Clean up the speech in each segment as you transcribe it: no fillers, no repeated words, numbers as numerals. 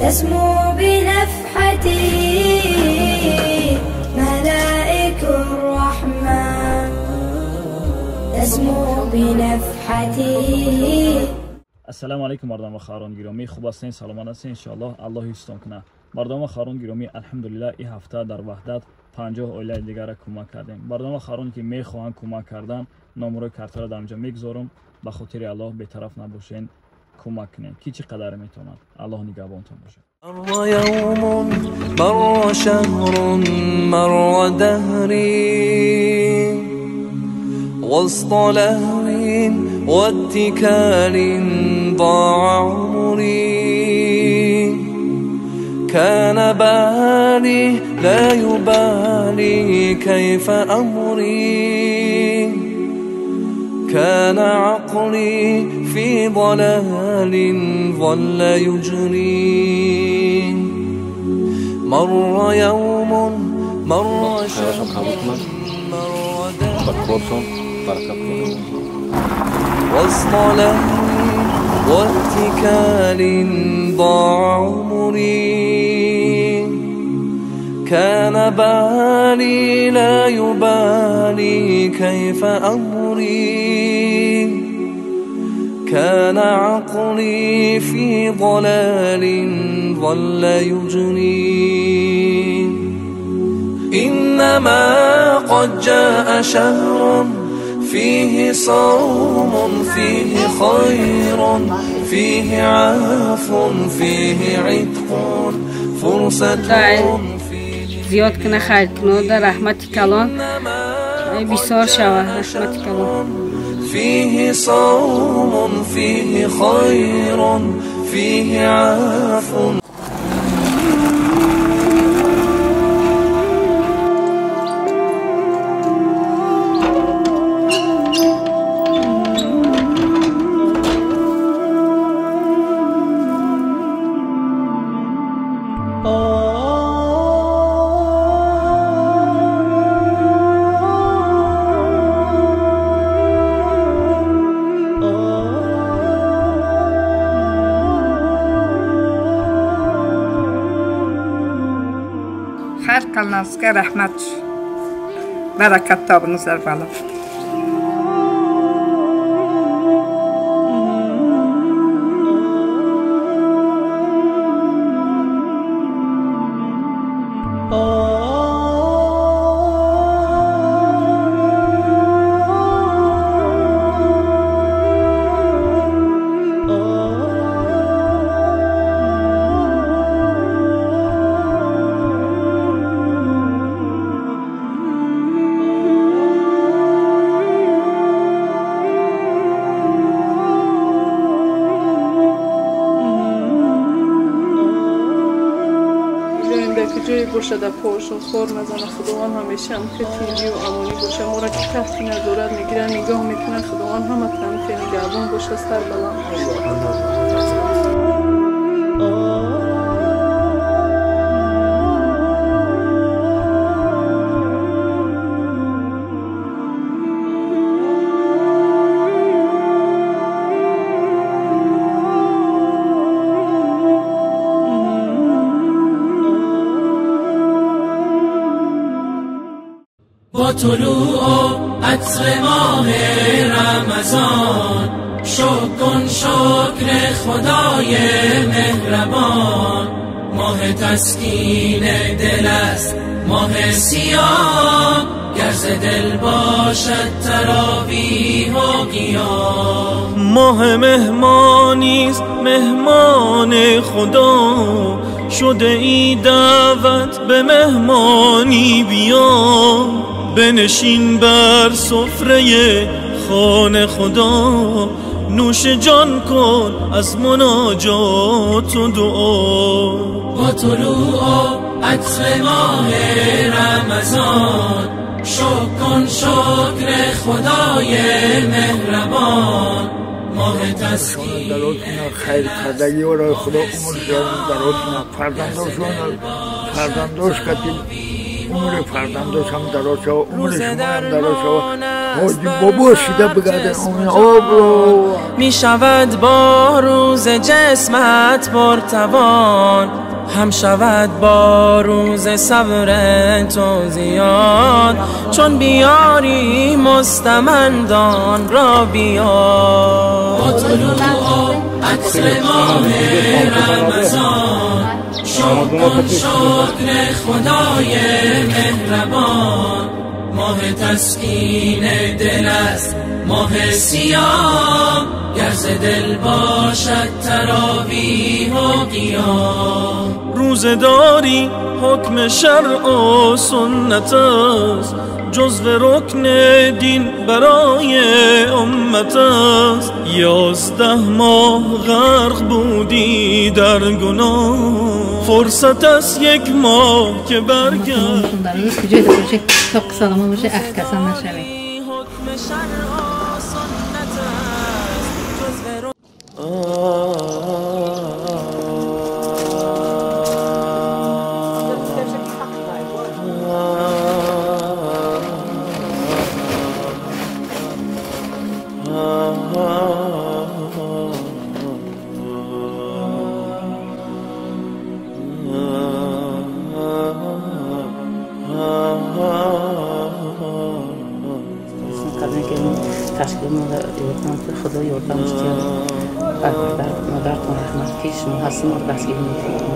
تسمو بنفحته ملائك الرحمن، تسمو بنفحته. Ассалому алайкум, мардон ва хоҳарон гиромӣ, хуб ҳастен, саломат ҳастен, иншоаллоҳ Аллоҳ ҳифзтон кунад. Мардон ва хоҳарон гиромӣ, алҳамдулиллаҳ ин ҳафта дар Ваҳдат 50 оилаи дигарро кӯмак кардем. Мардон ва хоҳарон ки мехоҳанд кӯмак кардан, номерои картаро дар инҷо мегузорам. Ба хотири Аллоҳ бетараф набошен, кӯмак кунед, ки чӣ қадар метавонад. Аллоҳ нигаҳбонтон бошад. مر يوم، مر شهر، مر دهري، وسط لهو واتكال ضاع عمري، كان بالي لا يبالي كيف أمري، كان عقلي في ضلال ظل يجري. مر يوم، مر شهر، مر دهر، وسط لهو واتكال ضاع عمري، كان بالي لا يبالي كيف أمري، كان عقلي في ضلال ظل يجري. إنما قد جاء شهر فيه صوم، فيه خير، فيه عفو، فيه عتق، فرصة زیاد کنه، خیر کنه، در رحمت کلان بسیار شوه، رحمت کلان. فيه صوم، فيه خير، فيه عفو. Xalqlarınızga rahmat, barakat topingizlar balam. جای باشه در پاشون خور نزنه، خداوند همیشه هم که تینجی و امانی باشه، ما را که تحت نظارت میگیرن نگاه میکنن، خداوند همه تن که نگهبان باشه، سر بلند. با طلوع و عطر ماه رمضان، شکر کن شکر خدای مهربان. ماه تسکین دل است ماه سیاه، گرز دل باشد تراویح و قیام. ماه مهمانیست مهمان خدا، شده ای دعوت به مهمانی بیا. بنشین بر سفره خانه خدا، نوش جان کن از مناجات و دعا. با طلوع و عطر ماه رمضان، شکر کن شکر خدای مهربان. ماه تسکین خیر کردگی و خدا عمر دراز کنه، فرزنداشون فرزنداش کتی عمر فرزنداش هم دراز شود، عمر شما هم دراز شود. حاجی بابا شده بگردن آبرو می شود با روز جسمت پرتوان، هم شود با روز صبر تو زیاد، چون بیاری مستمندان را بیار. با طلوع عطر ماه رمضان، شکر شکر خدای مهربان، ماه تسکین دل است ماه سیاه، گر ز دل باشد تراویح و قیام. روزه‌داری حکم شرع و سنت است، جزو رکن دین برای امت است. 11 ماه غرق بودی در گناه، فرصت است 1 ماه که برگرد. حکم شرع و سنت است، جزو خدا یاردم شد، بر مادرتون رحمت که شما هستیم ما رو دستگیر می‌کنید.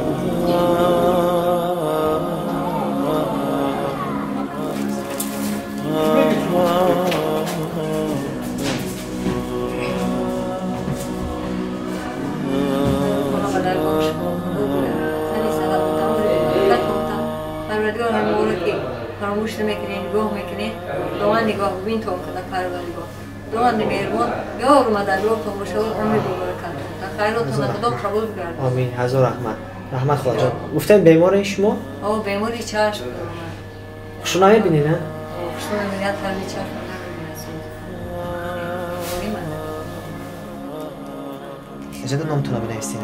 فراموش نمیکنین، نگاه میکنین، دوان نگاه ببین تو خدا پروردگار، دوان مهربان یار مددگار تو باشه و عمر مبارک خیراتون خدا قبول گردد. آمین. هزار رحمت. رحمت خدا جان. گفتن بیمار شما؟ آه بیماری چشم. خوش نمیبینی نه؟ خوش نمیبینی، طبیعی چشم نمیبینی. اجازه نامتون رو بنویسین.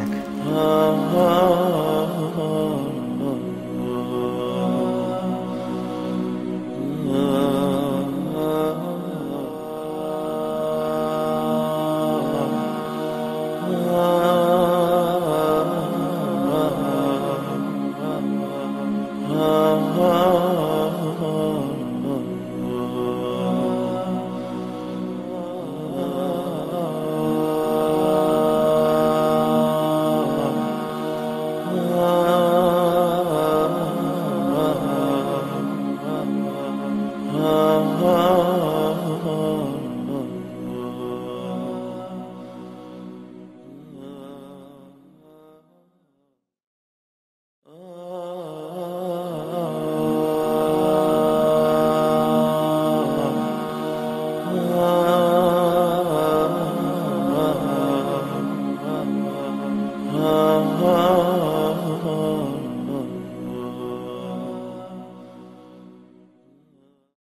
Oh.